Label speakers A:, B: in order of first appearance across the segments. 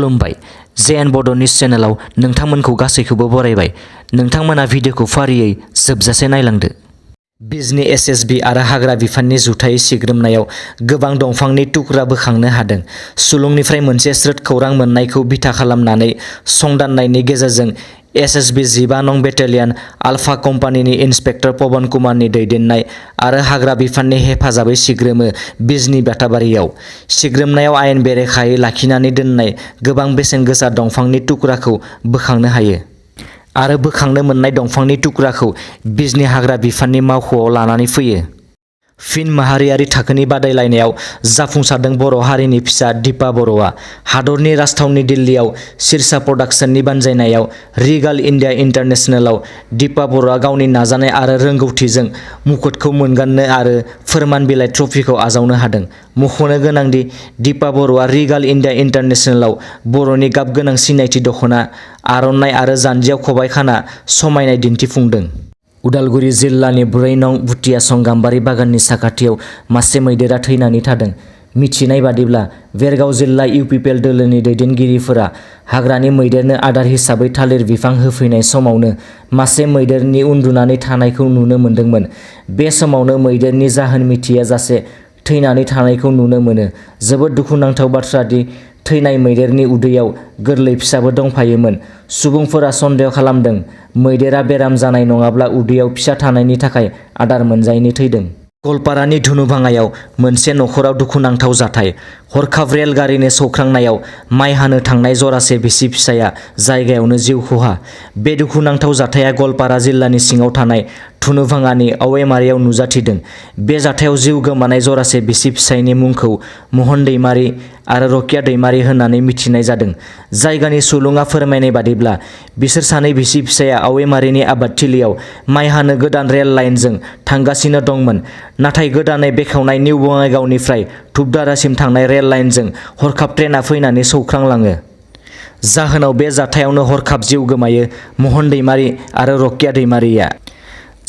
A: खुलुमबाय जेएन बड निउज चेनेलाव नोंथांमोनखौ गासैखौबो बरायबाय। नोंथांमोना भिडिअखौ फारियै जोबजासे नायलांदो। बिजनी एसएसबी आरो हाग्रा बिफाननि जुथायै सिग्रोमनायाव गोबां दंफांनि थुख्रा बोखांनो हादों। सुलुंनिफ्राय मोनसे स्रोद खौरां मोननायखौ बिथा खालामनानै संदाननायनि गेजेरजों एसएसबी 15 नं बेटेलियन आलफा कम्पानिनि इन्सपेक्टर पवन कुमारनि दैदेननाय आरो हाग्रा बिफाननि हेफाजाबै सिग्रोमो बिजनी बाटाबारियाव। सिग्रोमनायाव आयेन बेरेखायै लाखिनानै दोननाय गोबां बेसेन गोसा दंफांनि थुख्राखौ बोखांनो हायो आरो बोखांनो मोननाय दंफांनि थुख्राखौ बिजनी हाग्रा बिफाननि मावख'आव लानानै फैयो। फिन माहारियारि थाखोनि बादायलायनायाव जाफुंसारदों बर' हारिनि फिसा दीपा बर'आ। हादरनि राजथावनि दिल्लीआव सिरसा प्रडाक्शननि बानजायनायाव रिगाल इन्डिया इन्टारनेशनेलआव दीपा बर'आ गावनि नाजानाय आरो रोंगौथिजों मुकुटखौ मोनगाननो आरो फोरमान बिलाइ ट्रफिखौ आजावनो हादों। मख'नो गोनांदि दीपा बर'आ रिगाल इन्डिया इन्टारनेशनेलआव बर'नि गाबगोनां सिनायथि दख'ना, आर'नाइ आरो जान्जियाव खबाइ खाना समायनाय दिन्थिफुंदों। उदालगुरि जिल्लानि 4 नं भुटियासं गाम्बारि बागाननि साखाथियाव मासे मैदेरा थैनानै थादों। मिथिनाय बादिब्ला भेरगाव जिल्ला इउपिपिएल दोलोनि दैदेनगिरिफोरा हाग्रानि मैदेरनो आदार हिसाबै थालिर बिफां होफैनाय समावनो मासे मैदेरनि उन्दुनानै थानायखौ नुनो मोन्दोंमोन। बे समावनो मैदेरनि जाहोन मिथियाजासे थैनानै थानायखौ नुनो मोनो। जोबोद दुखुनांथाव बाथ्रा दि थैनाय मैदेरनि उदैयाव गोरलै फिसाबो दंफायोमोन। सुबुंफोरा सन्देह खालामदों मैदेरा बेराम जानाय नङाब्ला उदैयाव फिसा थानायनि थाखाय आदार मोनजायैनि थैदों। गलपारानि धुनुभाङायाव मोनसे नखराव दुखुनांथाव जाथाय। हरखाब रेल गारिनि सौख्रांनायाव माइ हानो थांनाय जरासे बिसि फिसाया जायगायावनो जिउ खहा। बे दुखुनांथाव जाथाया गलपारा जिल्लानि सिङाव थानाय धुनुभाङानि अवेमारियाव नुजाथिदों। बे जाथायाव जिउ गोमानाय जरासे बिसि फिसायनि मुंखौ महन दैमारि आरो रकिया दैमारि होननानै मिथिनाय जादों। जायगानि सुलुङा फोरमायनाय बादिब्ला बिसोर सानै बिसि फिसाया अवेमारिनि आबादथिलियाव माइ हानो गोदान रेल लाइनजों थांगासिनो दंमोन। नाथाय गोदानै बेखेवनाय निउ बङाइगावनिफ्राय धुपदारासिम थांनाय रेल लाइनजों हरखाब ट्रेनआ फैनानै सौख्रांलाङो। जाहोनाव बे जाथायावनो हरखाब जिउ गोमायो महन दैमारि आरो रकिया दैमारिया।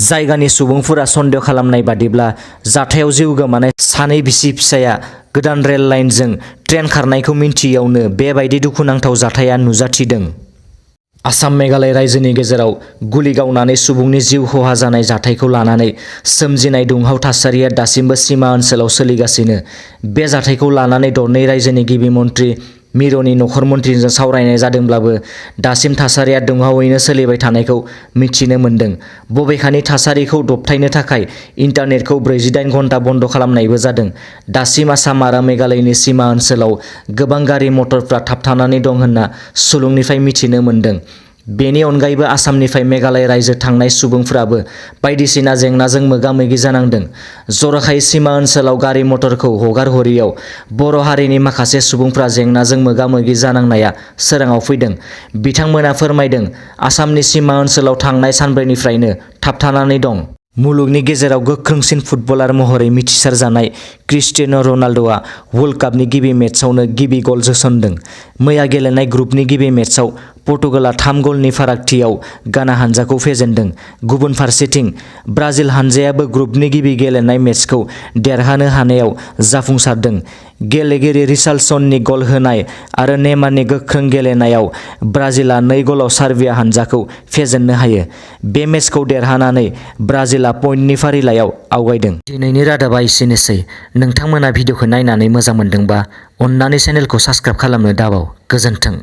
A: जायगानि सुबुंफोरा सन्देह खालामनाय बादिब्ला जाथायाव जिउ गोमानाय सानै बिसि फिसाया गोदान रेल लाइनजों ट्रेन खारनायखौ मिन्थियैयावनो बेबायदि दुखुनांथाव जाथाया नुजाथिदों। आसाम मेघालय रायजोनि गेजेराव गुलि गावनानै सुबुंनि जिउ खहा जानाय जाथायखौ लानानै सोमजिनाय दुंहाव थासारिया दासिमबो सिमा ओनसोलाव सोलिगासिनो। बे जाथायखौ लानानै दरनै रायजोनि गिबि मन्त्रि मिर'नि नखर मन्थ्रिजों सावरायनाय जादोंब्लाबो दासिम थासारिया दुंहावैनो सोलिबाय थानायखौ मिथिनो मोन्दों। बबेखानि थासारिखौ दबथायनो थाखाय इन्टारनेटखौ 48 घन्टा बन्द खालामनायबो जादों। दासिम आसाम आरो मेघालयनि सिमा ओनसोलाव गोबां गारि मटरफ्रा थाबथानानै दं होनना सुलुंनिफ्राय मिथिनो मोन्दों। बेनि अनगायैबो आसामनिफ्राय मेघालय रायजो थांनाय सुबुंफोराबो बायदिसिना जेंनाजों मोगा-मोगि जानांदों। जर'खायै सिमा ओनसोलाव गारि मटरखौ हगारहरियाव बर' हारिनि माखासे सुबुंफ्रा जेंनाजों मोगा-मोगि जानांनाया सोराङाव फैदों। बिथांमोना फोरमायदों आसामनि सिमा ओनसोलाव थांनाय सानब्रैनिफ्रायनो थाबथानानै दं। मुलुगनि गेजेराव गोख्रोंसिन फुटबलार महरै मिथिसारजानाय क्रिस्टियानो रनाल्ड'आ वर्ल्ड कापनि गिबि मेचआवनो गिबि गल जोसनदों। मैया गेलेनाय ग्रुपनि गिबि मेचआव पर्तुगालआ 3 गलनि फारागथियाव गाना हानजाखौ फेजेनदों। गुबुन फारसेथिं ब्राजिल हानजायाबो ग्रुपनि गिबि गेलेनाय मेचखौ देरहानो हानायाव जाफुंसारदों। गेलेगिरि रिचार्लसननि गल होनाय आरो नेमारनि गोख्रों गेलेनायाव ब्राजिलआ 2 गलाव सार्बिया हानजाखौ फेजेननो हायो। बे मेचखौ देरहानानै ब्राजिलआ पइन्टनि फारिलाइयाव आवगायदों। दिनैनि रादाबा एसेनोसै। नोंथांमोना भिडिअखौ नायनानै मोजां मोनदोंबा अन्नानै चेनेलखौ साबस्क्राइब खालामनो दाबाव। गोजोन्थों।